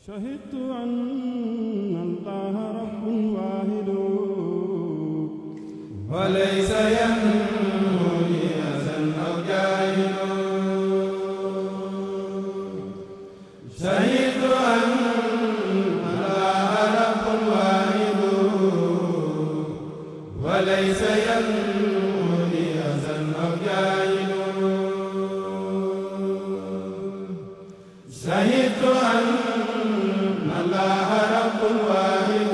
شهدت أن الله رب واحد وليس ينموني أذى أو جاهل شهدت أن الله رب واحد وليس ينموني أذى أو جاهل شهدت أن الله رب واحد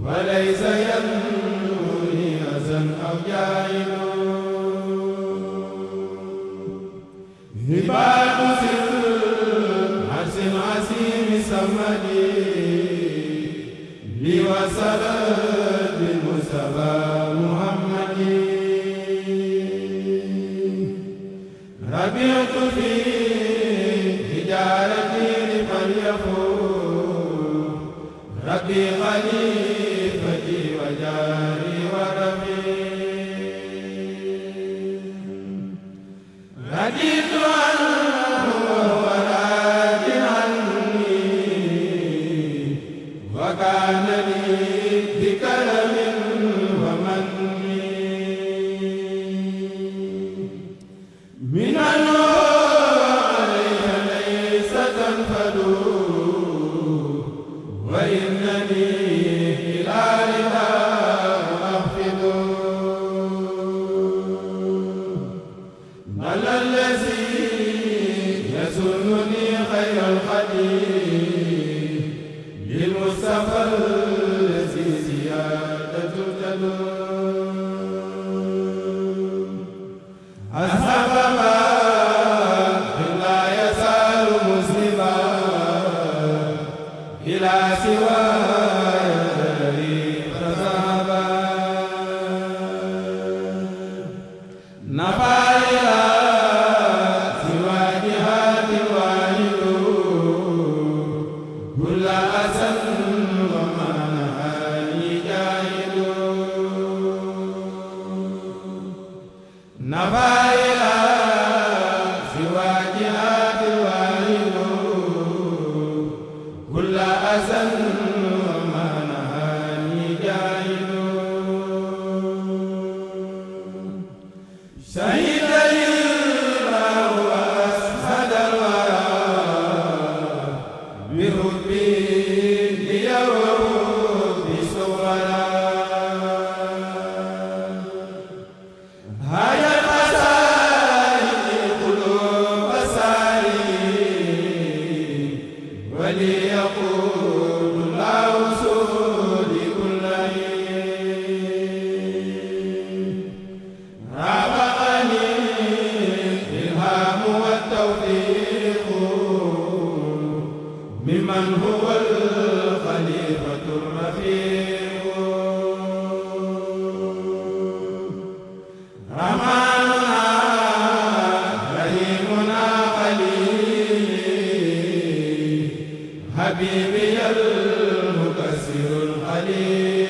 وليس ينموني أذى أو جاهل هبات سر عرش عظيم سمدي لي وصلت بالمصطفى محمد ربيت في تجارتي لمن يقول ربي خليفتي وجاري وربي رضيت عنه وهو راض عني وكان لي بكرم ومن من وإنني إلى رداه أخفض بل الذي يسنني خير الخديم للمصطفى الذي زيادة تدوم أصحاب ما لا يزال مسلما إلى سواي فذهبا نفى إلى سوى جهاد الواحد كل أسن وما نهاني جاهد نفى إلى سوى جهاد الواحد كل أسن وما نهاني جاهل شهد لي الله وأشهد الورى بحبي لي وحبي صورا هيا المسائل قلوب ساري وليقول لا وصول كل رافقني الإلهام والتوفيق ممن هو الخليفة الرفيق رحماننا رحيمنا خليل حبيبي المكسر الخليل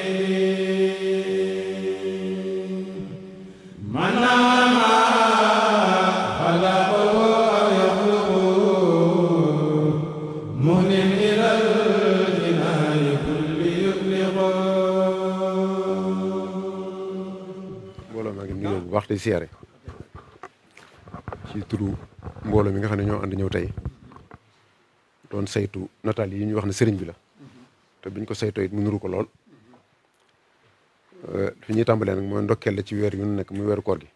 من نعم خلقه أو يخلقه مهن إلى الجنان كل يطلق mbooloo maa ngi nuyoo bu baax tey siyaare ci turu mbooloo mi nga xam ne ñoo ànd ñëw tey doon saytu nataal yi ñuy wax ne sëriñ bi la te biñ ko saytoo it mu nuru ko lool fi ñuy tàmbalee nag mooy ndokkeel la ci weer yu nekk muy weeru koor gi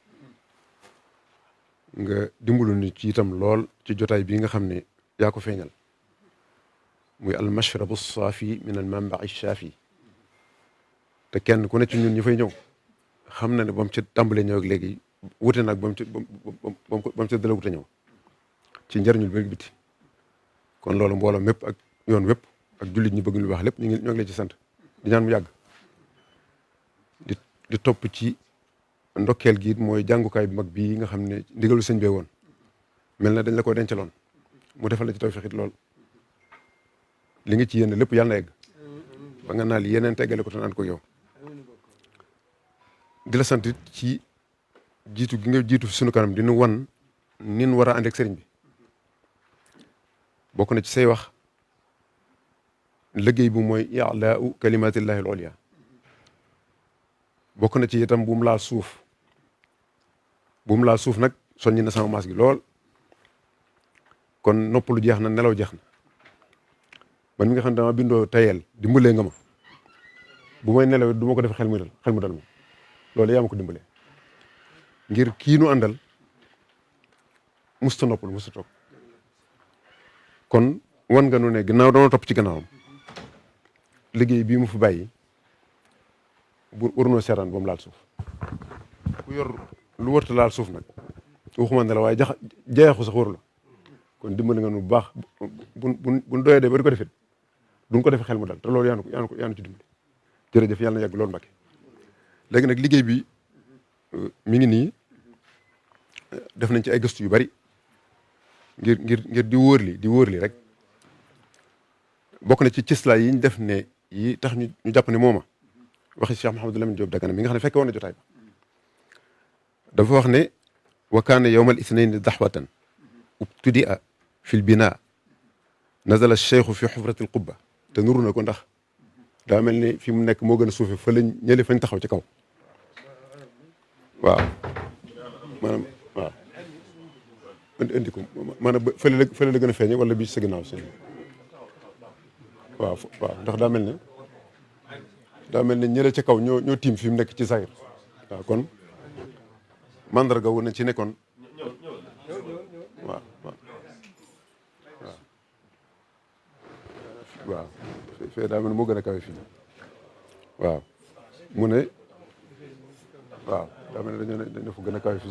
nga dimbalu ni ci itam lool ci jotaay bii nga xam ne yaa ko feeñal muy al mashrabu saafi min al manbai shaafi te kenn ku ne ci ñun ñi fay ñëw xam na ne ba mu ci tàmbalee ñëw ak léegi wute nag ba mu ci dala wute ñëw ci njëriñul bi biti kon loolu mbooloo mépp ak yoon wépp ak jullit ñi bëgg lu baax lépp ñoo ngi leen ci sant di ñaan mu yàgg di topp ci ndokkeel gi mooy jàngukaay bu mag bii nga xam ne ndigalu sëñ bee woon mel na dañ la ko dencaloon mu defal la ci tawfeex it lool li nga ci yéen lépp yàlla na egg ba nga naal yeneen teggale ko tan ànd ko yow di la sant ci jiitu gi nga jiitu sunu kanam di nu wan nin war a ànd ak sëriñ bi bokk na ci say wax liggéey bu mooy i'laa'u kalimatillahi al-ulya bokk na ci itam bu mu laal suuf bu mu laal suuf nag soññi na sama maas gi lool kon noppalu jeex na nelaw jeex na man mi nga xam ne dama bindoo tayel dimbalee nga ma bu may nelaw du ma ko def xel mu dal ma loolu yaa ma ko dimbalee ngir kii nu àndal musta noppal musta toog kon wan nga nu ne ginnaaw doona topp ci gannaawam liggéey bii mu fi bàyyi bu warunoo seetaan ba mu laal suuf ku yor lu warta laal suuf nag waxuma ne la waaye jeexu sax waru la kon dimbali nga nu bu baax buñ doyee ba di ko defit duñ ko defee xel mu dal te loolu yaanu ci dimbali jërëjëf yàlla na yàgg loolu Mbàkke léegi nag liggéey bi mi ngi nii def nañ ci ay gëstu yu bari ngir di wóor li rek bokk na ci cëslaay yi ñu def ne yi tax ñu jàpp ne mooma waxi Cheikh Mouhamadou Lamine Diop Dagana mi nga xam ne fekke woon na jotaay ba dafa wax ne wa kaana yawma al ithnayn daxwatan ubtudia fi l bina nazala cheikhu fi xufrati l qubba te nuru na ko ndax daa mel ni fi mu nekk moo gën a suufe fa lañ ñële fañ taxaw ci kaw waaw maanaam waaw indi ko maanaam fële la gën a feeñe wala bii sa ginnaaw seen waaw ndax daa mel ne ñële ca kaw ñoo tiim fi mu nekk ci zahir waaw kon mandarga wu na ci nekkoon waaw fee daa mel ne moo gën a kawe fii waaw mu ne waaw daa mel ne dañoo fa gën a kawe fi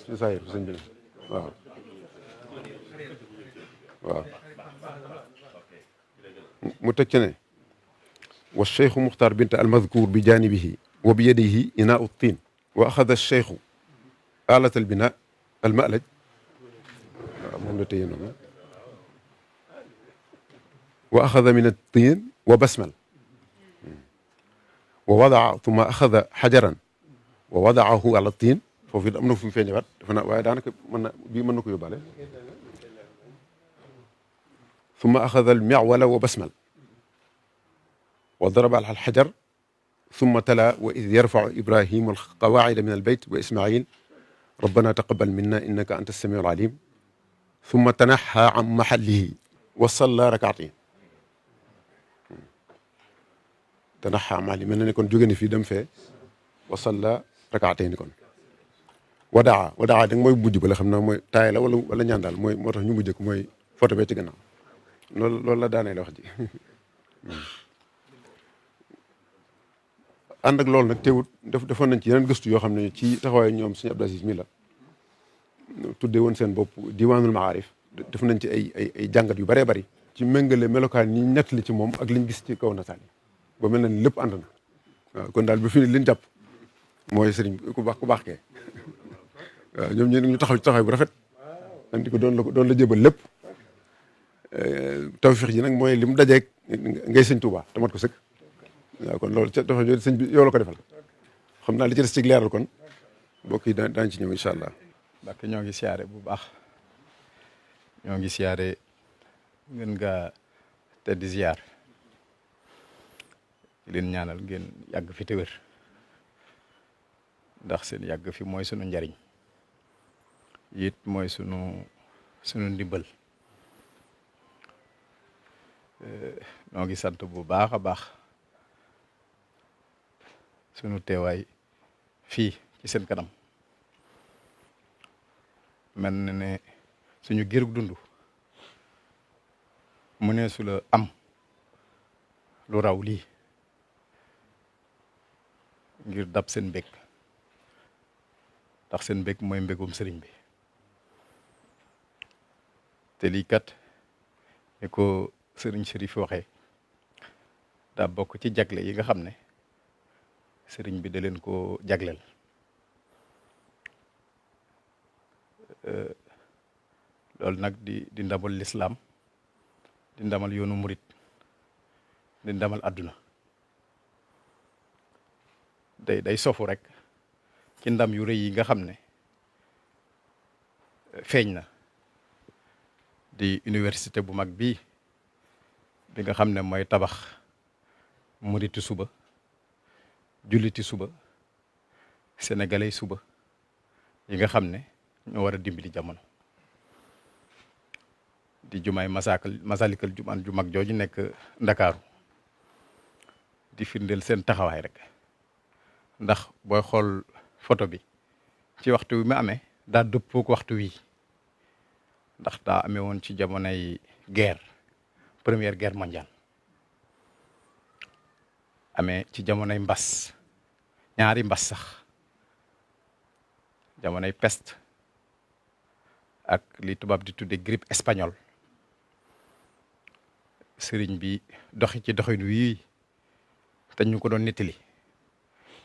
ci zahir fi sëñ bi waaw mu teg ci ne wa cheikhu muxtaar bint almadkur bi janibihi wa bi yadihi inaau tiin wa axada cheikhu alat albina almalaj waaw moom la téye noonu wa axada min altiin wa basmal wa wadaa tuma axada xajaran wa wadaahu ala tiin foofu it am na fu mu feeñewaat dafa naa waaye daanaka bii mën na ko yóbbaale ثم أخذ المعول وبسمل وضرب على الحجر ثم تلا وإذ يرفع إبراهيم القواعد من البيت وإسماعيل ربنا تقبل منا إنك أنت السميع العليم ثم تنحى عن محله وصلى ركعتين تنحى عن محله من kon jóge na fii dem fee وصلى ركعتين kon wadaa da mooy mujj ba la xam naa mooy taay la wala ñaan daal mooy moo tax ñu mujj ko mooy photo bee ci gannaaw loolu la daanee la wax ji ànd ak loolu nag teewut defoon nañ ci yeneen gëstu yoo xam ne ci taxawaay ñoom suñu Abdou Aziz mi la tuddee woon seen bopp diwaanul maarif def nañ ci ay jàngat yu bëree bëri ci méngale melokaan ñi nettali ci moom ak liñ gis ci kaw nataal yi ba mel na ni lépp ànd na waaw kon daal bi fi ne liñ jàpp mooy sëriñ ku baax kee waaw ñoom ñu taxaw ci taxawaay bu rafet andi ko doon la jébal lépp tawfiix ji nag mooy li mu dajeeg ngay sëñ Tuubaa te mat ko sëkk waaw kon loolu ca dafa sëñ bi yow la ko defal xam naa li ci des ci leeral kon mbokk yi daañu ci ñëw incha allah. Mbàkke ñoo ngi siyaare bu baax ñoo ngi siyaare ngeen nga tedd ziyaar di leen ñaanal ngeen yàgg fi te wér ndax seen yàgg fi mooy sunu njariñ it mooy sunu ndimbal. noo ngi sant bu baax a baax sunu teewaay fii ci seen kanam mel na ne suñu girug dund mu ne su la am lu raw lii ngir dab seen mbég ndax seen mbég mooy mbégum sëriñ bi te lii kat ne ko sëriñ Chérif waxee daa bokk ci jagle yi nga xam ne sëriñ bi da leen ko jagleel loolu nag di ndamal lislaam di ndamal yoonu murit di ndamal àdduna day sofu rek ci ndam yu rëy yi nga xam ne feeñ na di université bu mag bi nga xam ne mooy tabax muriti suba, julliti suba, sénégalais suba yi nga xam ne ñoo war a dimbali jamono. di jumaay Masalikal jumaan ju mag jooju nekk Ndakaaru di firndeel seen taxawaay rek, ndax booy xool photo bi ci waxtu wi mu amee daa dëppook waxtu wi, ndax daa amee woon ci jamonoy guerre, première guerre mondiale, amee ci jamonoy mbas, ñaari mbas sax, jamonoy peste ak li tubaab di tudde grippe espagnole. sëriñ bi doxi ci doxin wii te ñu ko doon nettali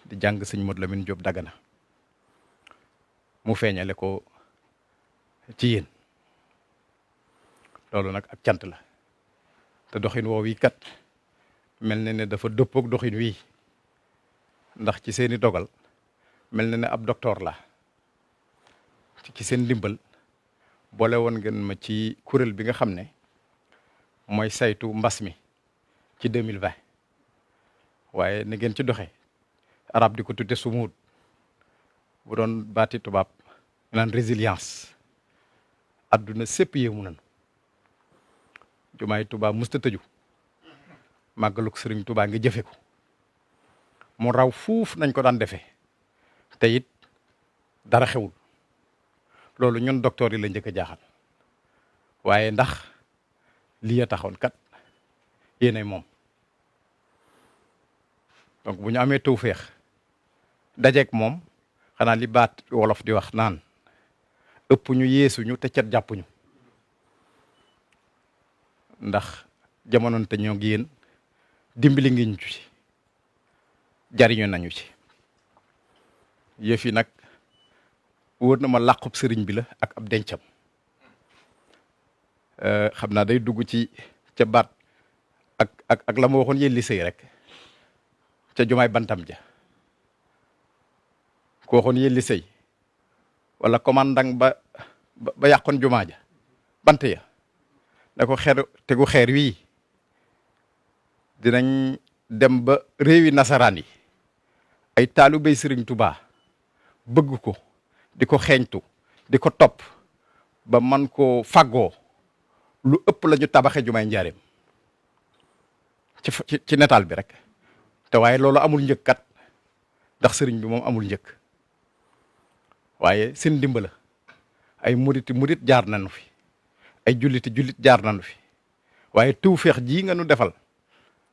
di jàng sëñ Modou Lamine Diop Dagana mu feeñale ko ci yéen. loolu nag ak cant la, te doxin woo wii kat mel na ne dafa dëppook doxin wii, ndax ci seeni dogal mel na ne ab docteur la ci seen ndimbal boole woon ngeen ma ci kuréel bi nga xam ne mooy saytu mbas mi ci 2020, waaye na ngeen ci doxe arab di ko tudde sumuud, bu doon baati tubaab naan résilience. adduna sépp yéemu nañu. jumaay Tuubaa musta tëju, màggaluk sëriñ Tuubaa nga jëfe ko mu raw fuuf nañ ko daan defee, te it dara xewul. loolu ñun docteur yi la njëkk a jaaxal, waaye ndax lii a taxoon kat yéenay moom. donc bu ñu amee tawféex dajeek moom, xanaa li baat wolof di wax naan ëpp ñu yeesuñu te cet jàppuñu, ndax jamonoon te ñoo ngi yéen dimbali ngi ñu ci, jariñu nañu ci. yëf yi nag wóor na ma làqub sëriñ bi la ak ab dencam. xam naa day dugg ci ca baat ak la ma waxoon yéen li sëy rek ca jumaay bantam ja, ko waxoon yéen li sëy wala commandant ba yàqoon jumaa ja bant ya da ko tegu xeer wii dinañ dem ba réewi nasaraan yi ay taalibey sëriñ Tuubaa bëgg ko, di ko xeeñtu, di ko topp ba man ko faggoo lu ëpp la ñu tabaxe jumaay njaareem ci netaal bi rek. te waaye loolu amul njëkk kat, ndax sëriñ bi moom amul njëkk, waaye seen dimbala ay murit jaar nañu fi, ay jullit jaar nañu fi, waaye tawfeex jii nga nu defal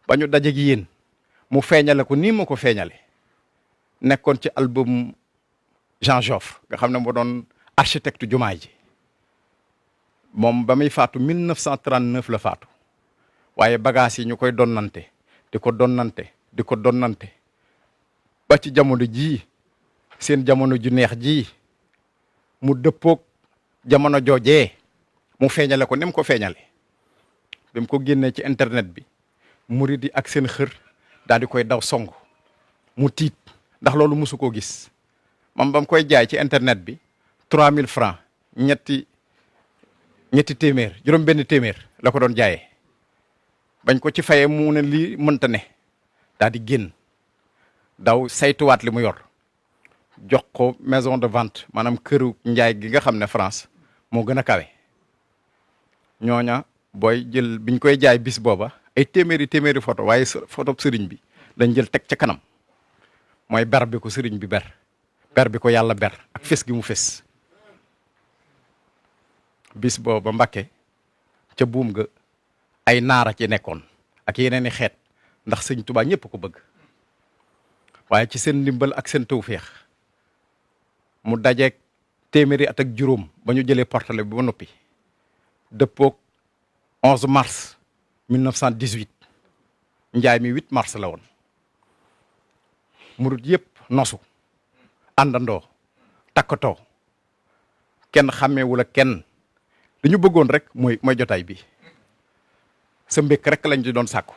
ba ñu daje gi yéen mu feeñale ko nii ma ko feeñale, nekkoon ci album Jean Joffre nga xam ne moo doon architecte jumaa ji. moom ba muy faatu 1939 la faatu, waaye bagages yi ñu koy donnante di ko donnante ba ci jamono jii, seen jamono ju neex jii mu dëppoog jamono joojee mu feeñale ko ni mu ko feeñale. bi mu ko génnee ci internet bi murid yi ak seen xër daal di koy daw song, mu tiit ndax loolu mosu koo gis. moom ba mu koy jaay ci internet bi 3000 francs ñetti téeméer, juróom benn téeméer la ko doon jaayee. bañ ko ci fayee mu ne lii mënta ne, daal di génn daw saytuwaat li mu yor, jox ko maison de vente, maanaam këru njaay gi nga xam ne France moo gën a kawe. ñooña booy jël biñ koy jaay bis booba ay téeméeri photo, waaye photo sëriñ bi lañ jël teg ca kanam, mooy ber bi ko sëriñ bi ber bi ko yàlla ber ak fes gi mu fes. bis booba Mbakke ca buum ga ay naara ci nekkoon ak yeneen i xeet, ndax sëñ Tuubaa ñëpp ko bëgg. waaye ci seen ndimbal ak seen tawféex mu dajeeg téeméeri at ak juróom ba ñu jëlee portale bi ba noppi, dëppoog 11 mars 1918. njaay mi 8 mars la woon. murit yëpp nosu àndandoo takkatoo, kenn xàmmeewul ak kenn. li ñu bëggoon rek mooy jotaay bi, sa mbékk rek lañ di doon sàkku,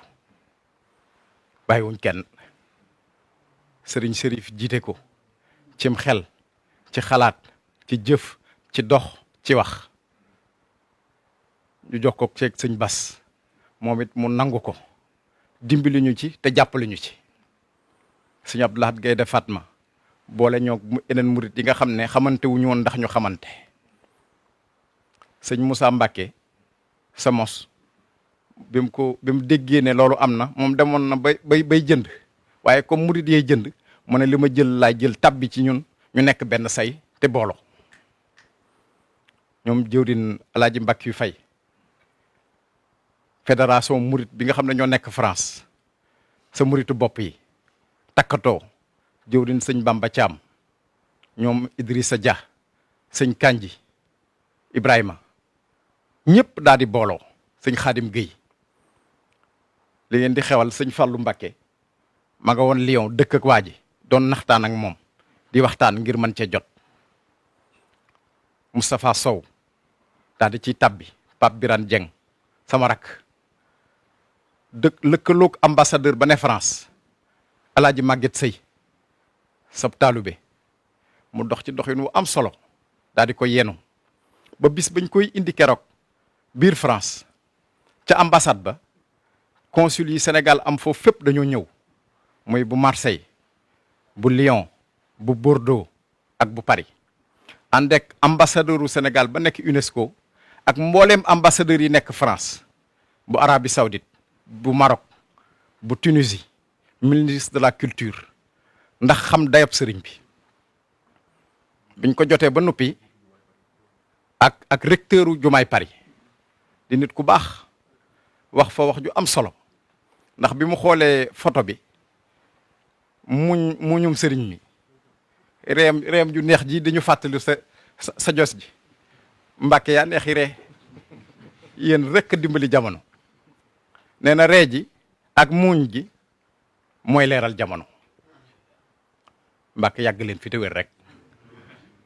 bàyyiwuñ kenn. sëriñ Sërif jiite ko cim xel, ci xalaat, ci jëf, ci dox, ci wax. ñu jox ko ceeg sëñ Bas moom it mu nangu ko dimbali ñu ci te jàppale ñu ci sëñ Abdou Lahad Gaynde Fatma boole ñoo yeneen murit yi nga xam ne xamante wuñu woon ndax ñu xamante sëñ Moussa Mbacke sa mos bi mu déggee ne loolu am na moom demoon na bay jënd waaye comme murit yee jënd mu ne li ma jël laay jël tabbi ci ñun ñu nekk benn say te booloo ñoom jëwrin Alaaji Mbacke yu fay fédération murit bi nga xam ne ñoo nekk France sa muritu bopp yi takkatoo jëwrin sëñ Bamba Thiam ñoom Idrissa Dia sëñ Kanji Ibrahima ñëpp daal di booloo sëñ Xaadim Guèye li ngeen di xewal sëñ Fallou Mbacké ma nga woon Lyon dëkk ak waa ji doon naxtaan ak moom di waxtaan ngir mën cee jot Moustapha Sow daal di ciy tabbi Pape Birane Dieng sama rak dëkk lëkkaloog ambassadeur ba ne France Alaaji Maguette Sey sab taalube mu dox ci doxin wu am solo daal di ko yenu ba bis bañ koy indi keroog biir France ca ambassade ba consul yi Sénégal am foofu fépp dañoo ñëw muy bu Marseille bu Lyon bu Bordeaux ak bu Paris ànd ak ambassadeur u Sénégal ba nekk UNESCO ak mbooleem ambassadeur yi nekk France bu Arabie Saoudite bu Maroc bu Tunisie ministre de la culture ndax xam dayab sëriñ bi biñ ko jotee ba noppi ak recteur u jumaay Paris di nit ku baax wax fa wax ju am solo ndax bi mu xoolee photo bi muñum sëriñ mi reem ju neex ji dañu fàttali sa jos ji Mbàkke yaa neexi ree yéen rekk dimbali jamono nee na ree ji ak muuñ gi mooy leeral jamono Mbàkke yàgg leen fi te wér rek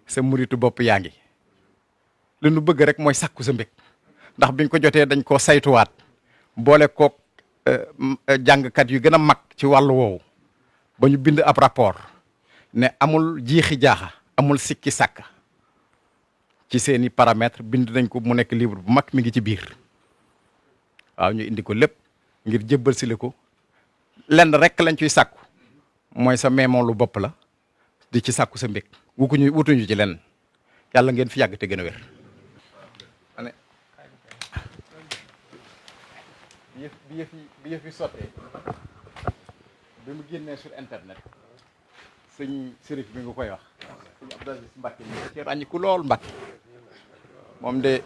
sa muritu bopp yaa ngi li nu bëgg rek mooy sàkku sa mbég ndax biñ ko jotee dañ koo saytuwaat boole kook jàngkat yu gën a mag ci wàllu woowu ba ñu bind ab rapport ne amul jiixi jaaxa amul sikki sàkka ci seeni paramètres bind nañ ko mu nekk livre bu mag mi ngi ci biir waaw ñu indi ko lépp ngir jébbal si la ko lenn rek lañ ciy sàkku mooy sa meemoon lu bopp la di ci sàkku sa mbég wutuñu ci lenn yàlla ngeen fi yàgg te gën a wér bi yëf yi sottee bi mu génnee sur internet sëñ Sérif bi nga koy wax sëñ Abdou Aziz Mbacke mi ci ràññiku lool Mbacke moom de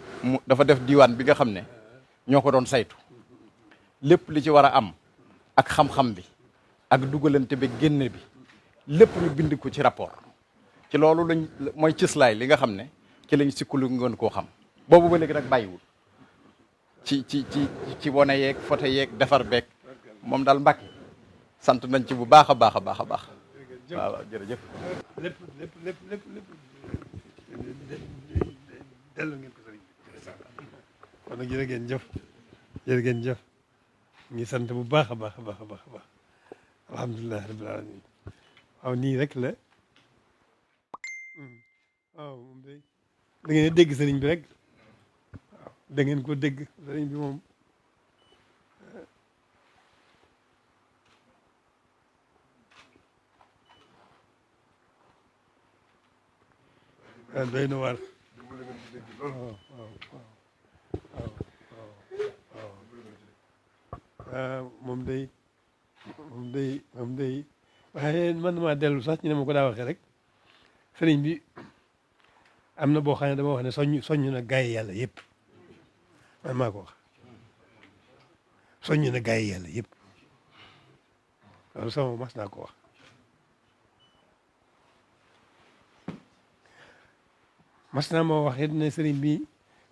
dafa def diwaan bi nga xam ne ñoo ko doon saytu lépp li ci war a am ak xam-xam bi ak dugalante bi génne bi lépp ñu bind ko ci rapport ci loolu lañ mooy cëslaay li nga xam ne ci lañ sikkulu ngoon koo xam boobu ba léegi nag bàyyiwul ci wane yeeg photo yeeg defar beeg moom daal Mbacke sant nañ ci bu baax a baax a baax a baax waaw jërëjëf lépp delloo ngeen ko sëriñ bi kon nag jërë ngeen jëf ngi sant bu baax a baax a baax a baax a baax alhamdulilah rabbil alamin waaw nii rek la waaw moom day da ngeen dégg sëriñ bi rek waaw da ngeen ko dégg sëriñ bi moom doy na war waaw moom day waaye man maa dellu sax ñu ne ma ko daa waxee rek sëriñ bi am na boo xam ne dama wax ne soññ na gaay yàlla yëpp man maa ko wax soññ na gaay yàlla yëpp loolu sama mas naa ko wax mas naa moo wax it ne sëriñ bi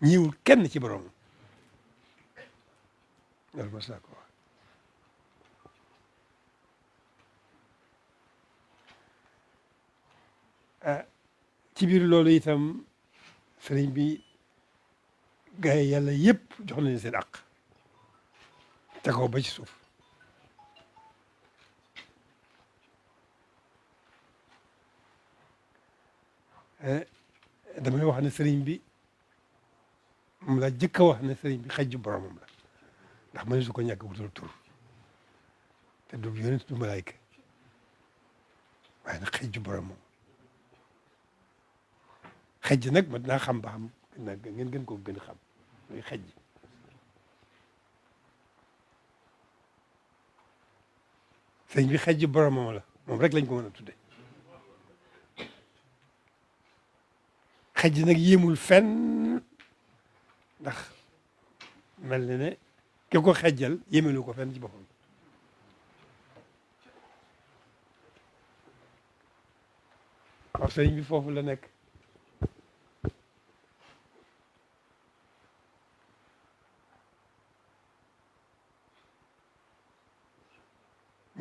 ñiwul kenn ci borom loolu mas naa ko wax ci biir loolu itam sëriñ bi gaa yi yàlla yëpp jox nañu seen àq te kaw ba ci suuf damay wax ne sëriñ bi moom laa jëkk a wax ne sëriñ bi xejju boromam la ndax mënees su ko ñàkk wutal tur te du yonent du malaayka waaye nag xejju boromam xejj nag mat naa xam ba xam nag ngeen gën koo gën a xam luy xejj sëriñ bi xejju boromam la moom rek lañ ko mën a tudde xejj nag yéemul fenn ndax mel na ne ki ko xejjal yéemelu ko fenn ci boppam waaw sëriñ bi foofu la nekk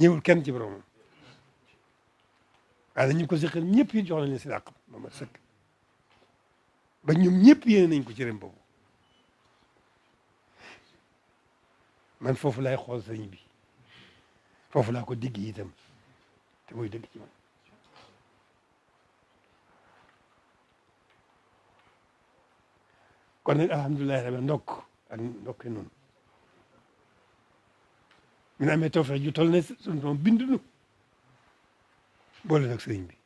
ñëwul kenn ci boromam waaye ñu ko seqal ñëpp yi jox nañ leen si dàq ba ma sëkk ba ñoom ñëpp yéene nañ ko ci rem boobu man foofu laay xool sëriñ bi foofu laa ko digg itam te muy dëgg ci man kon nag alhamdulilahi rabbi ndokk ak ndokk noonu mi na amee tawfeex ju toll ne suñu doom bindu nu boole nag sëriñ bi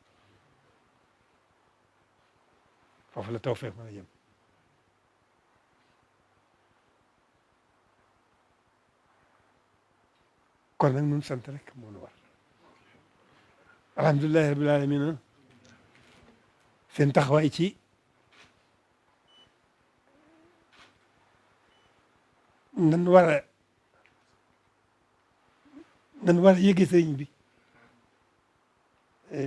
foofu la tawfeex mën a jëm kon nag ñun sant rek moo nu war alhamdulilahi rabbil alamina seen taxawaay ci nan war a yëge sëriñ bi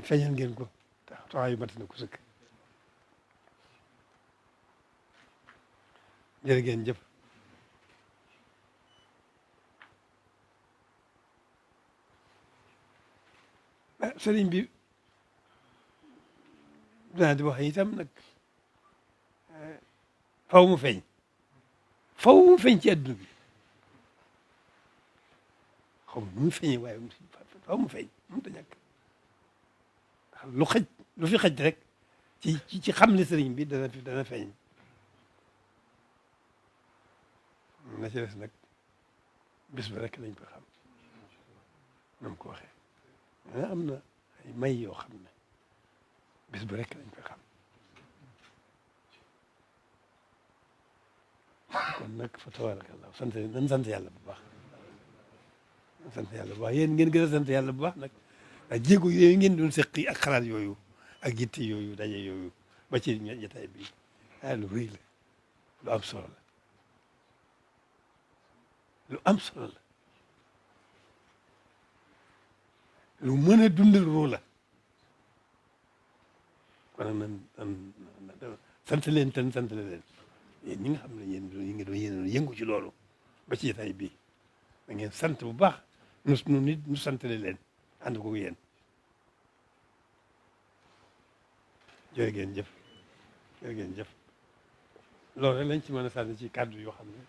feeñal ngeen ko taxawaay mat na ko sëkk jërë ngeen jëf sëriñ bi dinaa di wax itam nag faw mu feeñ ci adduna bi xaw ma nu mu feeñee waaye faw mu feeñ mënut a ñàkk lu fi xaj rek ci xam ne sëriñ bi dana feeñ na ci des nag bis ba rek lañ ko xam na mu ko waxee am na ay may yoo xam ne bis ba rek lañ ko xam kon nag fa tabarakallah nan sant yàlla bu baax nan sant yàlla bu baax yéen ngeen gën a sant yàlla bu baax nag ndax jéego yooyu ngeen doon seqi ak xalaat yooyu ak yitte yooyu daje yooyu ba ci jotaay bi lu rëy la lu am solo la lu am solo la lu mën a dundal ruu la kon nag nan sant leen tan sant leen yéen ñi nga xam ne yéen ngi doon yëngu ci loolu ba ci jotaay bii da ngeen sant bu baax nu nit nu sant leen ànd ko yéen jërë ngeen jëf jërë ngeen jëf loolu rek lañ ci mën a sànni ci kàddu yoo xam ne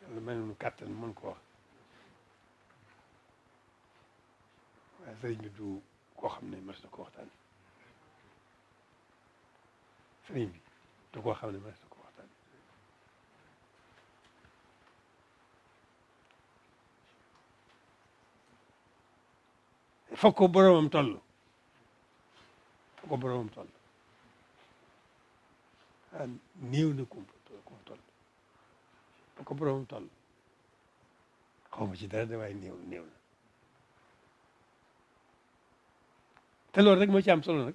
yàlla may nu kàttan mën ko wax waaye sëriñ bi du koo xam ne mas na ko waxtaan sëriñ bi du koo xam ne mas na ko waxtaan foog ko boromam toll foog ko boromam toll néew na ko toll foog ko boromam toll xaw ma ci dara de waaye néew na te loolu rek moo ci am solo nag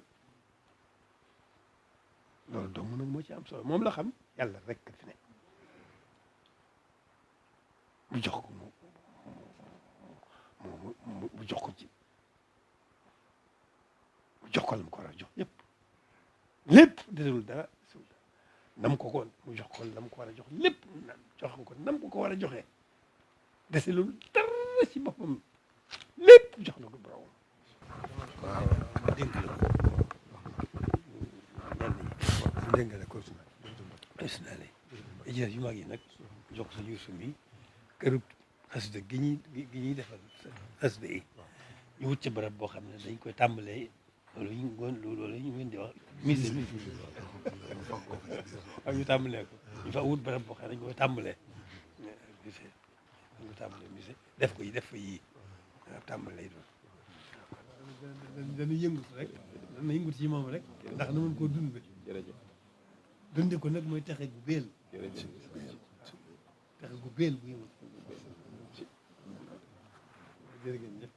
loolu dong nag moo ci am solo moom la xam yàlla rek fi ne mu jox ko mu jox ko ci mu jox ko la mu ko war a jox yëpp lépp desul dara nam ko mu jox ko la mu ko war a jox lépp jox ko nam ko war a joxee deselul dara ci boppam lépp jox na ko borom waaw dénk la ko dénk la ko isnaale ijaz yu mag yi nag jox ko sa Yuusu mi këru xasida gi ñuy defal xasida yi ñu wut ci barab boo xam ne dañ koy tàmbalee loolu ñu ngeen di wax musée ak ñu tàmbalee ko ñu fa wut barab boo xam ne dañ koy tàmbalee musée dañ ko tàmbalee musée def fa yii waaw tàmbalee doon dañuy yëngut rek dañuy yëngut ci moom rek ndax na mën koo dund dunde ko nag mooy texe gu béel texe gu béel bu yëngut jërë ngeen jëf